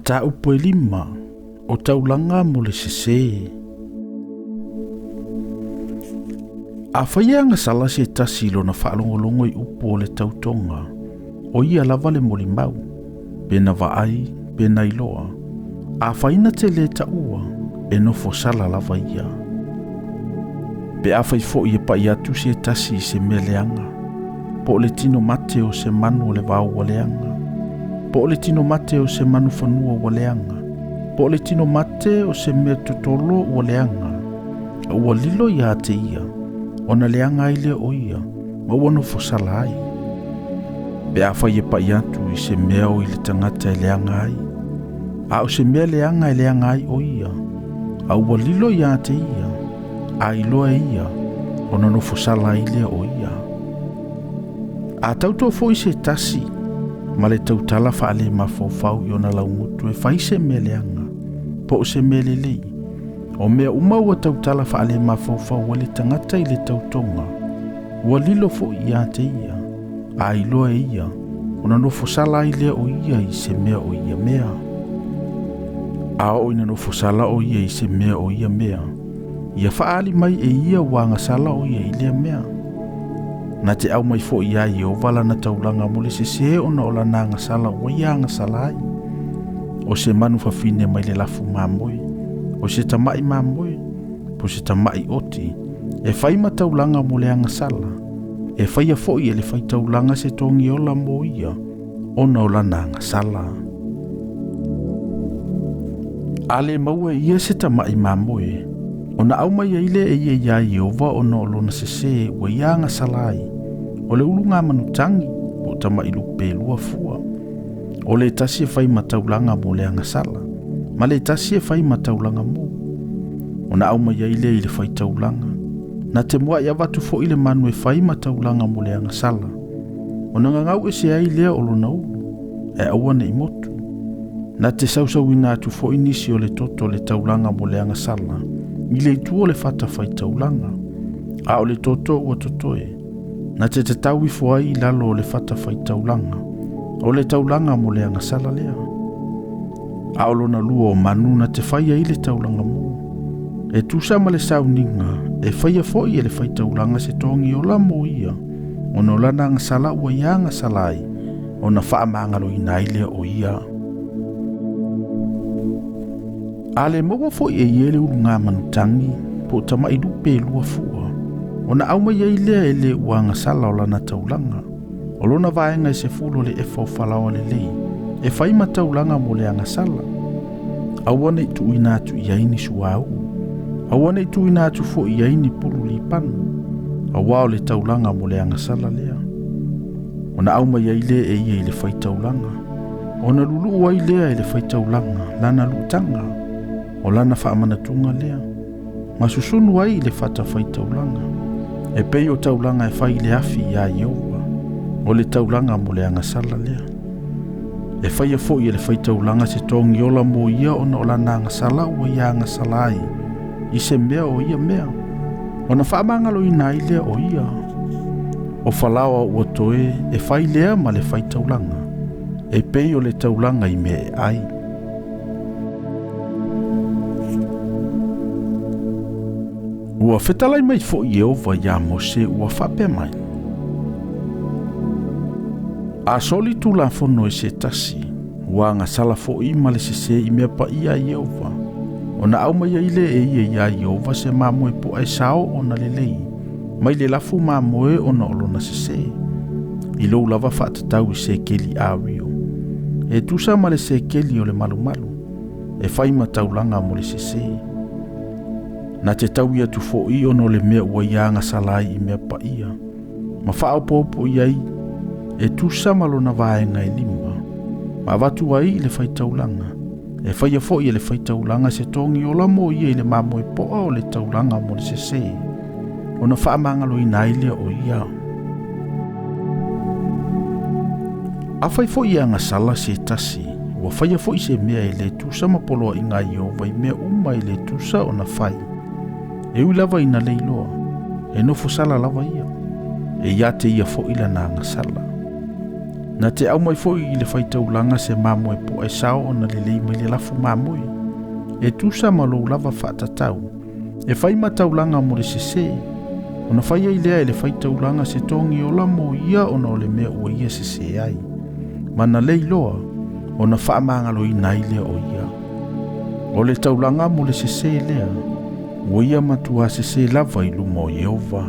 Mataupu e lima o taulaga mo le sesē. Afai e agasala se tasi i lona faalogologo i upu o le tautoga, o ia lava le molimau, pe na vaai, pe na iloa, afai na te lē taua, e nofo sala lava ia. Pe afai foi e pai atu se tasi i se mea leaga, po o le tino mate o se manu o le vao ua leaga, po o le tino mate o se manu fanua ua leaga, po o le tino mate o se mea totolo ua leaga, a ua lilo ia te ia, ona leaga ai lea o ia, ma ua nofo sala ai. Pe afai e pai atu i se mea o i le tagata e leaga ai, a o se mea leaga e leaga ai o ia, a ua lilo ia te ia, a iloa e ia, ona nofo sala ai lea o ia. A tauto foi se tasi, ma le tautala faale-mafaufau i ona laugutu e fai se mea leaga, po o se mea lelei, o mea uma ua tautala faale-mafaufau ai le tagata i le tautoga, ua lilo foi ia te ia, a iloa e ia, ona nofo sala ai lea o ia i se mea o ia mea. A oo ina nofo sala o ia i se mea o ia mea, ia faaali mai e ia ua agasala o ia i lea mea. Na te aumai foi iā Ieova lana taulaga mo le sesē ona o lana agasala ua ia agasala ai. O se manu fafine mai le lafu mamoe, o se tamaʻi mamoe, po o se tamaʻi oti, e fai ma taulaga mo le agasala, e faia foi e le faitaulaga se togiola mo ia, ona o lana agasala. A le maua e ia se tamaʻi mamoe, ona aumai ai lea e ia iā Ieova ona o lona sesē ua ia agasala ai, o le uluga manutagi, po o tamaʻi lupe e lua fua. O le tasi e fai ma taulaga mo le agasala, ma le tasi e fai ma taulaga mo. Ona aumai ai lea i le faitaulaga, na te muaʻi avatu foi le manu e fai ma taulaga mo le agasala, ona gagau ese ai lea o lona ulu, ae aua ne i motu. Na te sausauina atu foi nisi o le toto o le taulaga mo le agasala, i le itu o le fata faitaulaga, a o le toto ua totoe, na te tatau ifo ai i lalo o le fata faitaulaga, o le taulaga mo le agasala lea. A o lona lua o manu na te fai ai le taulaga mo. E tusa ma le sauniga, e faia foi e le faitaulaga se togiola mo ia, ona o lana agasala ua ia agasala ai, ona faamagaloina ai lea o ia. A le maua foi e ia le uluga manutagi, po o tamaʻi lupe e lua fua, ona aumai ai lea e le ua agasala o lana taulaga, o lona vaega e 10 o le efa o falaoa lelei, e fai ma taulaga mo le agasala. Aua ne i tuuina atu i ai ni suauu, aua ne i tuuina atu foi i ai ni pulu lipano, auā o le taulaga mo le agasala lea. Ona aumai ai lea e ia i le faitaulaga, ona luluu ai lea e le faitaulaga lana luutaga, o lana faamanatuga lea, ma susunu ai i le fata faitaulaga, e pei o taulaga e fai i le afi iā Ieova, o le taulaga mo le agasala lea. E faia foi e le faitaulaga se togiola mo ia ona o lana agasala ua ia agasala ai, i se mea o ia mea, ona faamagaloina ai lea o ia. O falaoa ua toe e fai lea ma le faitaulaga, e pei o le taulaga i mea e ai. Ua fetalai mai foi Ieova iā Mose ua faapea mai, A soli tulafono e se tasi, ua agasala foi ma le sesē i mea paia a Ieova, ona aumai ai lea e ia iā Ieova se mamoe poa e sao ona lelei, mai le lafu mamoe ona o lona sesē, i lou lava faatatau i sekeli ario, e tusa ma le sekeli o le malumalu, e fai ma taulaga mo le sesē. Na te taui atu foi ona o le mea ua ia agasala ai i mea paia, ma faaopoopo i ai, e tusa ma lona vaega e lima, ma avatu ai i le faitaulaga, e faia foi e le faitaulaga se togiola mo ia i le mamoe poa o le taulaga mo le sesē, ona faamagaloina ai lea o ia. Afai foi e agasala se tasi, ua faia foi se mea e lē tusa ma poloaiga a Ieova i mea uma e lē tusa ona fai, e ui lava ina le iloa, e nofo sala lava ia, e ia te ia foi lana agasala. Na te aumai foi i le faitaulaga se mamoe po'e sao ona lelei mai le lafu mamoe. E tusa ma lou lava faatatau. E fai ma taulaga mo le sesē. Ona fai ai lea e le faitaulaga se togi ola mo ia ona o le mea ua ia sesē ai. Ma na le iloa, ona faamagaloina ai lea o ia. O le taulaga mo le sesē lea, ua ia matuā sesē lava i luma o Ieova.